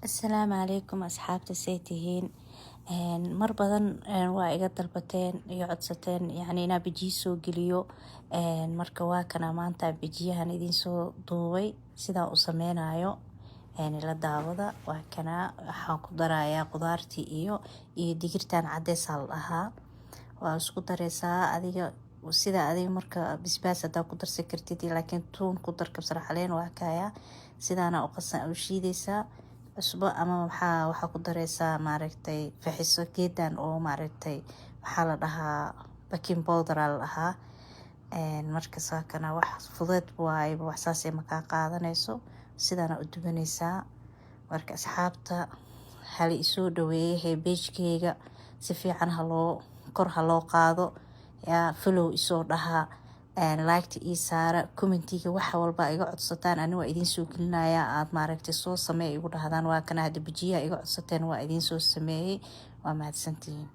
Asalaamu calaykum asxaabta, say tihiin? Mar badan waa iga dalbateen iyo codsateen, yani inaa bajiyo soo geliyo. Marka waa kana maanta bajiyahan idiin soo duubay sidaan u sameynayo, ila daawada. Waa kana, waxaan ku darayaa qudaartii iyo digirtan cadeysaa la dhahaa. Waa isku dareysaa adiga sida adiga. Marka basbaas hadaa ku darsan kartid, laakiin tuun ku dar, kabsar caleen. Waa kaya, sidaana u qasan, u shiideysaa. Cusbo ama waxaa ku dareysaa, maaragtay, faxiso geedan oo, maaragtay, waxaa la dhahaa baking powder aa la dhahaa. Marka saakana wax fudeed waaye, wax saasay makaa qaadanayso. Sidaana u dubanaysaa. Marka asxaabta, hala isoo dhaweeyay page-keyga, si fiican haloo kor haloo qaado. Yaa follow isoo dhahaa, like-ta ii saara, comment-iga waxa walba iga codsataan ani waa idiin soo gelinaya. Aad, maaragtay, soo sameey igu dhahdaan. Waa kana hadda bajiyaha iga codsateen, waa idiin soo sameeyey. Waa mahadsantihiin.